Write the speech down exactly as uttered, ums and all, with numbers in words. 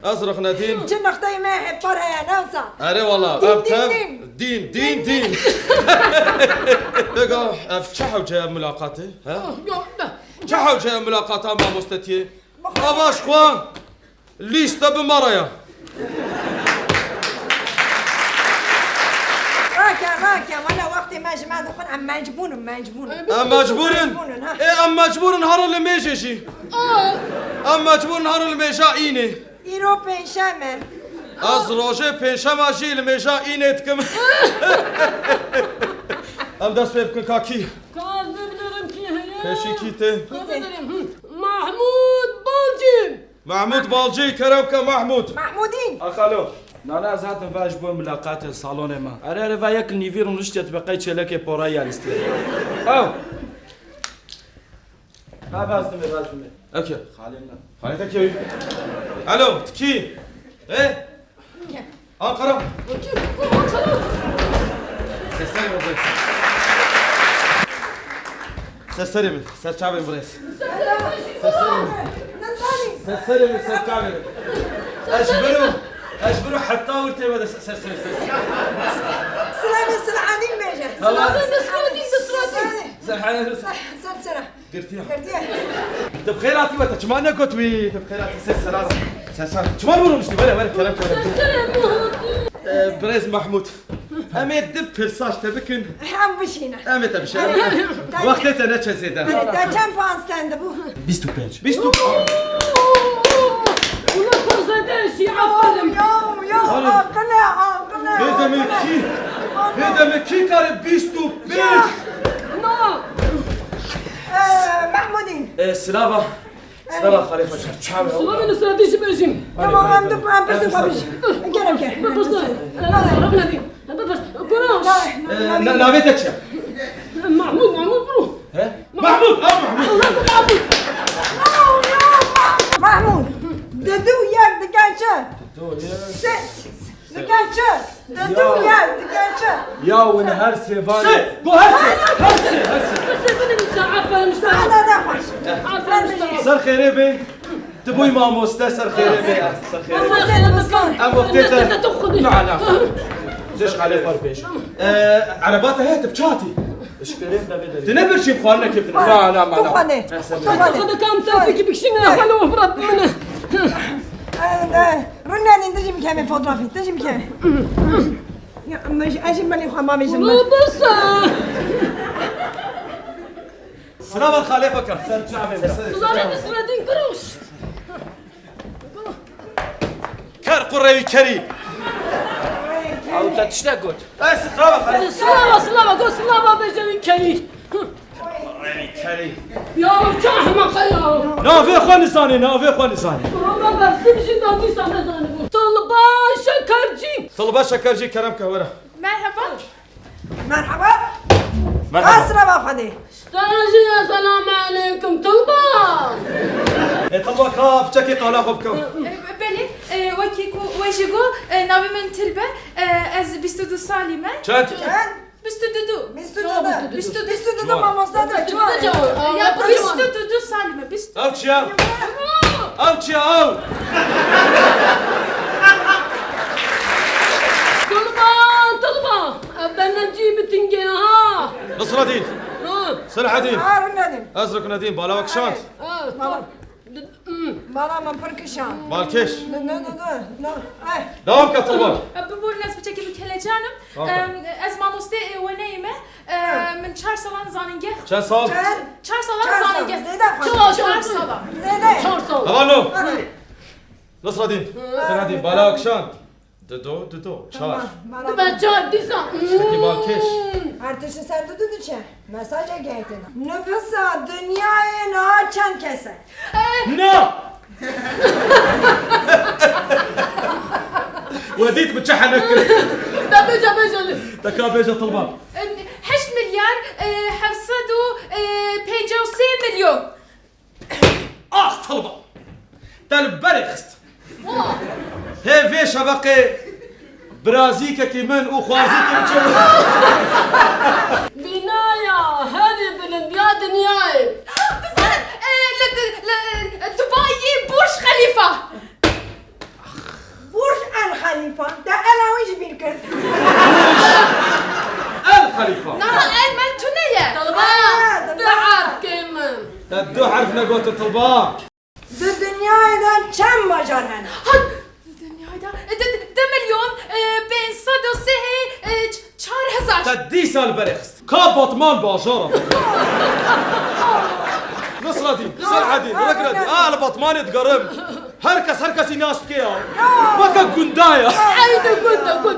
Ez rixne dîn. Çi nixteyê me hepar heye, ne wisa? Erê wala, Dîn, ev dîn, tev dîn. Dîn, dîn, dîn. Pêga, ev çi hewce ye milaqatê, he? Oh, ya, ne? Çi hewce ye milaqata mamostetiyê? Ava ji xwe lîste bi me re ye. Rake, rake, wele wextê me ji me dixwin, em mecbûr in, mecbûr in. Em mecbûr in? Mecbûr in, ha. Ê, em mecbûr in herin li mêjê jî. Aa. Em mecbûr in herin li mêja înê. Îro pênşem e. Ez rojê pênşema jî li mêja înê dikim. Em dest pê bikin, kakî. Ka ez bê binerim kî heye? Pêşî kî tê? Ka ez bê binerim, hı. Mahmûd Balcî. Mahmûd Balcî, kerem ke Mahmûd. Mahmûdîn. A xalo, nana ez hatim ve ji bo milaqatê salonê me. Erê, erê, ve yek nîvî rûniştiye, tu be qey çêlekê porayî ya lîstê. Ew. Ha, vazdim, vazdim. Okey. Xalê me. Xalê te kê? Alo, tu kî? He? Ankara. Ser serê min. Ser serê min. Ser çavê min birêz. Ser serê min. Ser serê min, ser çavê min. Ez ji vir û, ez ji vir û heta wir tê me de ser, ser, ser, ser. Silavê Silahedîn bêje. Tamam. Silavê Silahedîn, Silahedîn. Ser, ser, ser. Girtiye. Girtiye. Tu bi xêr hatî we, te çima negot wî? Tu bi xêr hatî, ser seran. Ser seran. Çima rûniştî? Were, were, kerem, kerem. Ee, birêz Mahmûd. Em ê du pirsa ji te bikin. Em bişîne. Em ê te bişîne. Wextê te neçe zêde. Te çend puan stendibû? Bîst û pênc. Bîst û pênc. Ulan zêde şî, aferin. Yo, yo, yo, aqil e, aqil e. Hê demê kî? Hê demê kî kare bîst û pênc? Na. Ee, Mahmudîn. Ee, silava. Silava xalê xwe. Silava Nusretî jî bêjî. Tamam, em du, em pirsên xwe bijî. Kerem ke. Bipirse. Ee, Rabî Nebî. Bipirs. Kuro. Ee, na-, navê te çi ye? Mahmud, Mahmud bro. He? Mahmud, ha, Mahmud. Mahmud. Mahmud. Didu yek dike çi? Didu yek. Sê. Dike çi? Didu yek dike çi? Ya win her sê var. Sê. Bu her sê. Her sê. Her sê. Her sê. Aferin sana. Sana da xweş. Aferin sana. Ser xêrê bê. Tu bûyî mamoste, ser xêrê bê. Ser xêrê bê. Mamoste, mamoste. Em wextê te. Na, na. Zêş xalê xwar pêş. Ee, ereba te heye, tu bi çi hatî? Tu ne birçî bi xwarinekê bide. Na, na, na. Tu xwane. Tu xwane. Tu xwane, kam sen peki bikşin ya, xalo, bırak beni. Ee, rûnenîn, dijî bikeme fotografî, dijî bikeme. Ya, ez jî melê xwe mamê jin. Basa. Silava xalê xwe ke. Ser çavê. Silava Nusretîn Kuroş. Ker qurê wî kerî. Ew te tiştek got. Ez silava xalê. Silava, silava, got silava bêje wî kerî. Qurê wî kerî. Ya çi ehmeq e ya. Navê xwe nizanê, navê xwe nizanê. Roma bersiv jî da dîsa nezanibû. Tilba Şekercî. Tilba Şekercî, kerem ke were. Merheba. Merhaba. Merhaba. Asra ba Xwedê. Stajî ya, selam aleykum, Tilba. E, Tilba, ka piçekê qala xwe bikim. E, belê, e, wekî ku we jî got, e, navê min Tilbe, e, ez bîst û du salî me. Çend? Çend? Bîst û du. Bîst û du. Bîst û du. Bîst û du, mamosta te çawa? Ya, bîst û du salî me, bîst. Ev çi ya? Ev çi ya, ew? Tilba, Tilba. Ev bernecî bi tingê ha. Nasredîn. Ha. Selahedîn. Ha, Ruknedîn. Ez Ruknedîn, bala we kişand. Ha, tamam. Bala min pir kişand. Balkêş. Ne, ne, ne, ne, ne. Eh. Dewam ke, Tilba. Biborin, ez piçekî bi kelecan im. Aferin. Em, ez mamosteyê weneyê me. Em, min çar salan zanîngeh. Çend sal? Çar. Çar salan zanîngeh. Zêde xwe. Çar, çar salan. Zêde. Çar salan. Hevalno. Hadi. Nasredîn. Hı. Nasredîn, bala kişand. Dido, dido, çar. Tamam, bana. Dibe çar dîsa. Tiştekî balkêş. Her tişt ser didu diçe. Mesajê gehtin. Nüfusa dinyayê niha çend kes e? Na! We dît min çi henek kir. Da bêje, bêje li. Te ka bêje, Tilba. Heşt milyar, e, heft sed û, e, pêncî û sê milyon. Ax, Tilba! Te li berê xist. Hê vê şeveqê birazîkekî min û xwazîkê min çê bû. Bînaya herî bilind ya dinyayê. Dizanin, e, li, li, li Dubayê Burj Xelîfa. Ax, Xelîfa, te ela wî ji bîr kir. El Xelîfa. Na, el mel tune ye. Ha, Bi arkê min. Te du herf negotin Tilba. Di dinyayê de çend bajar hene? Ha, di dinyayê de, di, di, di milyon, e, pênc sed û sê, e, ç-, çar hezar. Te dîsa li berê xist. Ka Batman bajara. Nasradîn, Selhedîn, Regredî. A, li Batmanê digerim. Her kes her kesî nas dike ya. Weke gunda ya. Eyni gund e, gund.